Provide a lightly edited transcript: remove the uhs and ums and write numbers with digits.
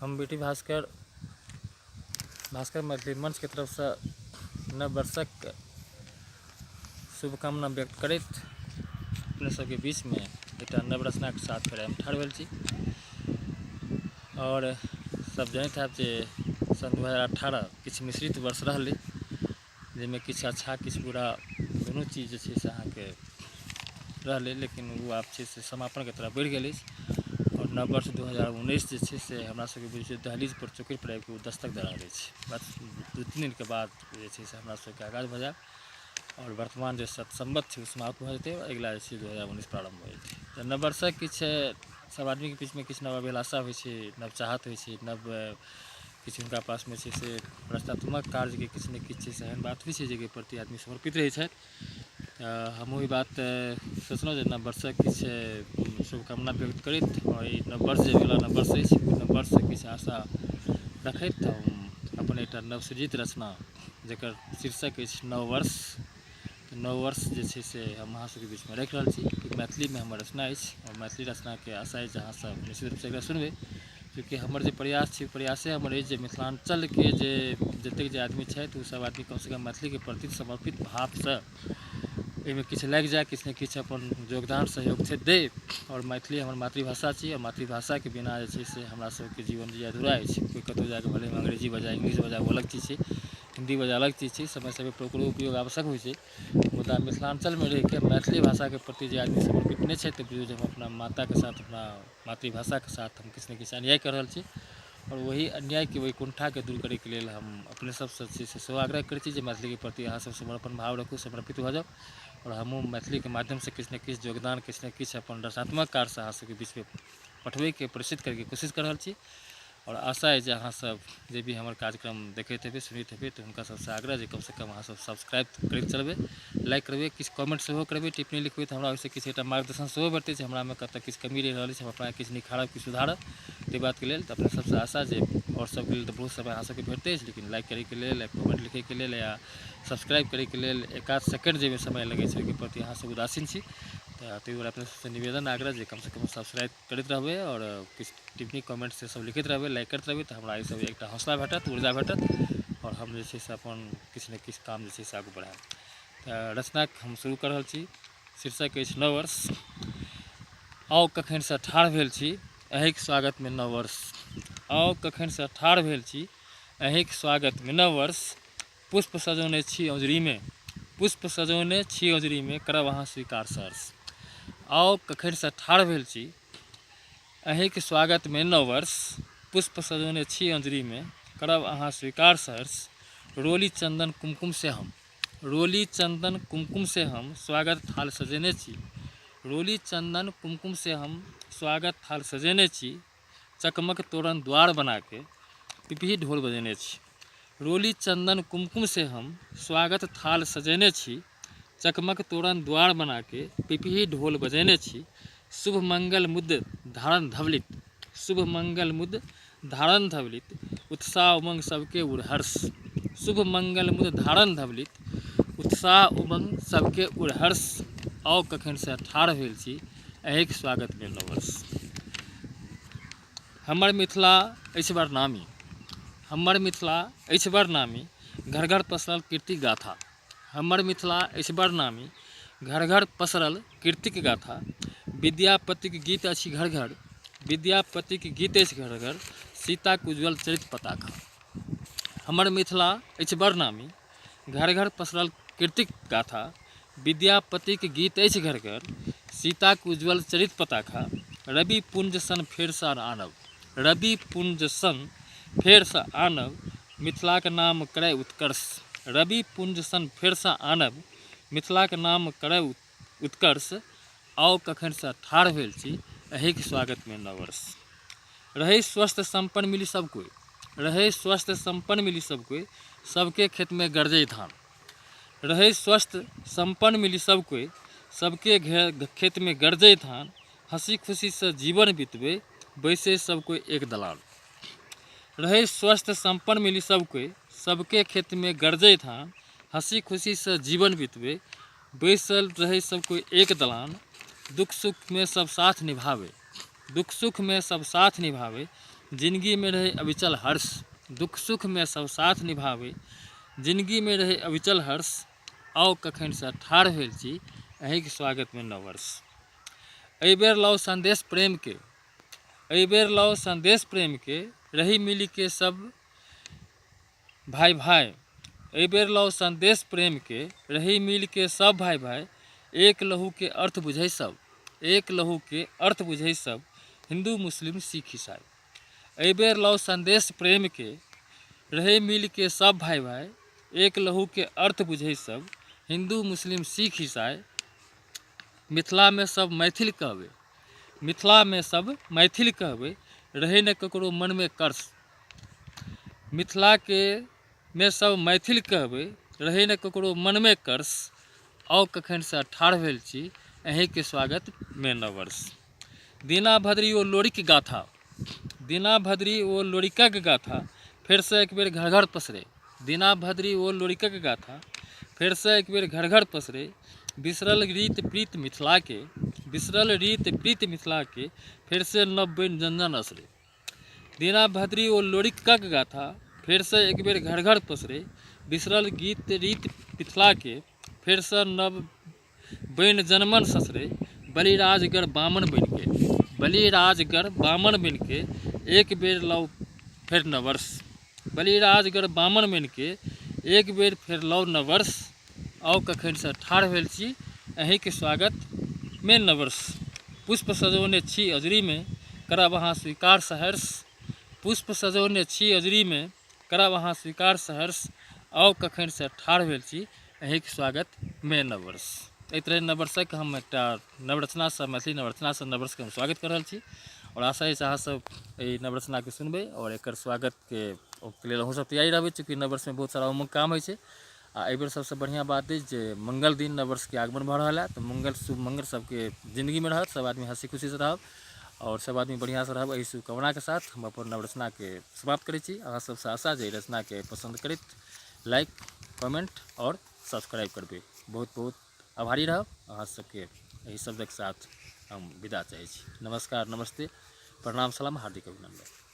हम बेटी भास्कर भास्कर मैथिली मंचके तरफसँ नव वर्षक शुभकामना व्यक्त करैत अपने सबके बीचमे एकटा नव रचनाके साथ फेर हम ठाढ़ भेल छी। आओर सब जनैत हैब जे सन 2018 किछु मिश्रित वर्ष रहलै, जाहिमे किछु अच्छा किछु बुरा दुनू चीज जे छै से अहाँके रहलै, लेकिन ओ आब छै से समापनके तरफ बढ़ि गेल अछि। आओर नव वर्ष 2019 जे छै से हमरा सबके बुझू जे दहलीजपर चौकठिपर आबिके ओ दस्तक दऽ रहल अछि। बस 2-3 दिनके बाद जे छै से हमरा सबके आगाज भऽ जायत आओर वर्तमान जे सत्सम्बत छै ओ समाप्त भऽ जेतै, अगिला जे छै 2019 प्रारम्भ भऽ जेतै। तऽ नव वर्षक किछु सब आदमीके बीचमे किछु नव अभिलाषा होइ छै, नव चाहत होइ छै, नव किछु हुनका पासमे छै से रचनात्मक कार्यके किछु ने किछु छै से एहन बात होइ छै जाहिके प्रति आदमी समर्पित रहै छथि। तऽ हमहूँ ई बात सोचलहुँ जे नव वर्षक किछु शुभकामना व्यक्त करैत आओर ई नव वर्ष जे अगिला नव वर्ष अछि ओहि नव वर्षसँ किछु आशा रखैत हम अपन एकटा नवसृजित रचना जकर शीर्षक अछि नव वर्ष, तऽ नव वर्ष जे छै से हम अहाँ सबके बीचमे राखि रहल छी। ई मैथिलीमे हमर रचना अछि आओर मैथिली रचनाके आशा अछि जे अहाँसब निश्चित रूपसँ एकरा सुनबै, चूँकि हमर जे प्रयास छै प्रयासे हमर अछि जे मिथिलाञ्चलके जे जतेक जे आदमी छथि ओ सब आदमी कमसँ कम मैथिलीके प्रति समर्पित भावसँ एहिमे किछु लागि जाए, किछु ने किछु अपन योगदान सहयोग छै दै। आओर मैथिली हमर मातृभाषा छी आओर मातृभाषाके बिना जे छै से हमरा सबके जीवन जे अधूरा अछि। कोइ कतहु जाकऽ भले अंग्रेजी बजै, इंग्लिश बजै, ओ अलग चीज छै, हिन्दी बजै अलग चीज छै, समय समयपर ओकरो उपयोग आवश्यक होइ छै, मुदा मिथिलाञ्चलमे रहिके मैथिली भाषाके प्रति जे आदमी समर्पित नहि छथि तऽ बुझू जे हम अपना माताके साथ अपना मातृभाषाके साथ हम किछु ने किछु अन्याय कऽ रहल छी। आओर ओही अन्यायके ओहि कुण्ठाके दूर करैके लेल हम अपने सबसँ जे छै से सेहो आग्रह करै छी जे मैथिलीके प्रति अहाँसब समर्पण भाव राखू, समर्पित भऽ जाउ आओर हमहूँ मैथिलीके माध्यमसँ किछु ने किछु योगदान किछु ने किछु अपन रचनात्मक कार्यसँ अहाँ सबके बीचमे पठबैके प्रेषित करैके कोशिश कऽ रहल छी। आओर आशा अइ जे अहाँसब जे भी हमर कार्यक्रम देखैत हेबै सुनैत हेबै तऽ हुनका सबसँ आग्रह जे कमसँ कम अहाँसब सब्सक्राइब करैत चलबै, लाइक करबै, किछु कमेन्ट सेहो करबै, टिप्पणी लिखबै तऽ हमरा ओहिसँ किछु एकटा मार्गदर्शन सेहो भेटतै जे हमरामे कतऽ किछु कमी रहि रहल अछि, हम अपना किछु निखारब किछु सुधारब। ताहि बातके लेल तऽ अपने सबसँ आशा जे आओर सबके लेल तऽ बहुत समय अहाँ सबके भेटतै अछि, लेकिन लाइक करैके लेल या कमेन्ट लिखैके लेल या सब्सक्राइब करैके लेल एक आध सेकेण्ड जाहिमे समय लगै छै ओहिके प्रति अहाँसब उदासीन छी। तऽ ताहि दुआरे अपने सबसँ निवेदन आग्रह जे कमसँ कम सब्सक्राइब करैत रहबै आओर किछु टिप्पणी कमेन्ट से सब लिखैत रहबै, लाइक करैत रहबै तऽ हमरा एहिसँ एकटा हौसला भेटत, ऊर्जा भेटत आओर हम जे छै से अपन किछु ने किछु काम जे छै से आगू बढ़ायब। तऽ रचनाके हम शुरू कऽ रहल छी। शीर्षक अछि नव वर्ष। आउ कखनसँ ठाढ़ भेल छी अहीँके स्वागतमे नव वर्ष, आउ कखनसँ ठाढ़ भेल छी अहीँके स्वागतमे नव वर्ष, पुष्प सजौने छी औजरीमे, पुष्प सजौने छी औजरीमे, करब अहाँ स्वीकार सहर्ष। आउ कखनसँ ठाढ़ भेल छी अहीँके स्वागतमे नव वर्ष, पुष्प सजौने छी औजरीमे, करब अहाँ स्वीकार सहर्ष। रोली चन्दन कुमकुम से हम, रोली चन्दन कुमकुम से हम स्वागत थाल सजेने छी, रोली चन्दन कुमकुम से हम स्वागत थाल सजेने छी, चकमक तोरण द्वार बनाके पिपही ढोल बजेने छी। रोली चन्दन कुमकुम से हम स्वागत थाल सजेने छी, चकमक तोरण द्वार बनाके पिपही ढोल बजेने छी, शुभ मंगल मुद धारण धवलित, शुभ मंगल मुद धारण धवलित, उत्साह उमंग सबके उर हर्ष, शुभ मंगल मुद धारण धवलित, उत्साह उमंग सबके उर हर्ष, आउ कखनसँ ठाढ़ भेल छी अहीँके स्वागतमे नव वर्ष। हमर मिथिला अछि बड़ नामी, हमर मिथिला अछि बड़ नामी, घर घर पसरल कीर्तिक गाथा, हमर मिथिला अछि बड़ नामी, घर घर पसरल कीर्तिक गाथा, विद्यापतिक गीत अछि घर घर, विद्यापतिक गीत अछि घर घर, सीताक उज्ज्वल चरित पताखा। हमर मिथिला अछि बड़ नामी, घर घर पसरल कीर्तिक गाथा, विद्यापतिक गीत अछि घर घर, सीताक उज्ज्वल चरित पताखा, रवि पुंज सन फेरसँ आनब, रवि पुंज सन फेरसँ आनब, मिथिलाक नाम करय उत्कर्ष, रवि पुंज सन फेरसँ आनब, मिथिलाक नाम करय उत्कर्ष, आउ कखनसँ ठाढ़ भेल छी एहिक स्वागतमे नव वर्ष। रहै स्वस्थ सम्पन्न मिली सब कोइ, रहै स्वस्थ सम्पन्न मिली सब कोइ, सबके खेतमे गरजै धान, रहै स्वस्थ सम्पन्न मिली सब कोइ, सबके खेतमे गरजै धान, हँसी खुशीसँ जीवन बितबै, बैसै सब कोइ एक दलान। रहै स्वस्थ सम्पन्न मिली सब कोइ, सबके खेतमे गरजै धान, हँसी खुशीसँ जीवन बितबै, बैसल रहै सब कोइ एक दलान, दुख सुखमे सब साथ निभाबै, दुख सुखमे सब साथ निभाबै, जिनगीमे रहै अविचल हर्ष, दुःख सुखमे सब साथ निभाबै, जिनगीमे रहै अविचल हर्ष, आउ कखनसँ ठाढ़ भेल छी अहीँके स्वागतमे नव वर्ष। एहिबेर लाउ सन्देश प्रेमके, एहिबेर लाउ सन्देश प्रेमके, रही मिलिके सब भाइ भाइ, एहिबेर लाउ सन्देश प्रेमके, रही मिलिके सब भाइ भाइ, एक लहूके अर्थ बुझै सब, एक लहूके अर्थ बुझै सब, हिन्दू मुस्लिम सिख ईसाइ। एहिबेर लाउ सन्देश प्रेमके, रही मिलिके सब भाइ भाइ, एक लहूके अर्थ बुझै सब, हिन्दू मुस्लिम सिख ईसाइ। मिथिलामे सब मैथिल कहबै, मिथिलामे सब मैथिल कहबै, रहै ने ककरो मनमे कर्ष। मिथिलाके मे सब मैथिल कहबै, रहै ने ककरो मनमे कर्ष, आउ कखनसँ ठाढ़ भेल छी अहीँके स्वागतमे नव वर्ष। दीना भद्री ओ लोरिक गाथा, दीना भद्री ओ लोरिकक गाथा, फेरसँ एक बेर घर घर पसरै, दीना भद्री ओ लोरिकक गाथा, फेरसँ एक बेर घर घर पसरै, बिसरल रीत प्रीत मिथिलाके, बिसरल रीत प्रीत मिथिलाके, फेरसँ नव बनि जन जन असरै। दीना भद्री ओ लोरिकक गाथा, फेरसँ एक बेर घर घर पसरै, बिसरल गीत रीत मिथिलाके, फेरसँ नव बनि जनमन ससरै, बलिराजगढ़ बामन बनिके, बलिराजगढ़ बामन बनिके, एक बेर लाउ फेर नववर्ष, बलिराजगढ़ बामन बनिके, एक बेर फेर लाउ नववर्ष, आउ कखनसँ ठाढ़ भेल छी अहीँके स्वागतमे नववर्ष। पुष्प सजौने छी अजुरीमे, करब अहाँ स्वीकार सहर्ष, पुष्प सजौने छी अजुरीमे, करब अहाँ स्वीकार सहर्ष, आउ कखनसँ ठाढ़ भेल छी अहीँके स्वागतमे नववर्ष। एहि तरहे नववर्षक हम एकटा नव रचनासँ, मैथिली नव रचनासँ नववर्षके हम स्वागत कऽ रहल छी आओर आशा अछि अहाँसभ एहि नव रचनाके सुनबै आओर एकर स्वागतके लेल अहूँसभ तैयारी रहबै, चूँकि नववर्षमे बहुत सारा उमंग काम होइ छै आ एहिबेर सबसँ बढ़िआँ बात अछि जे मंगल दिन नववर्षके आगमन भऽ रहल हए, तऽ मंगल शुभ मंगल सबके जिन्दगीमे रहत, सब आदमी हँसी खुशीसँ रहब आओर सब आदमी बढ़िआँसँ रहब। एहि शुभकामनाके साथ हम अपन नव रचनाके समाप्त करै छी। अहाँ सबसँ आशा जे एहि रचनाके पसन्द करैत लाइक कमेंट आओर सब्सक्राइब करबै। बहुत बहुत आभारी रहब अहाँ सबके। एहि शब्दक साथ हम विदा चाहै छी। नमस्कार, नमस्ते, प्रणाम, सलाम, हार्दिक अभिनन्दन।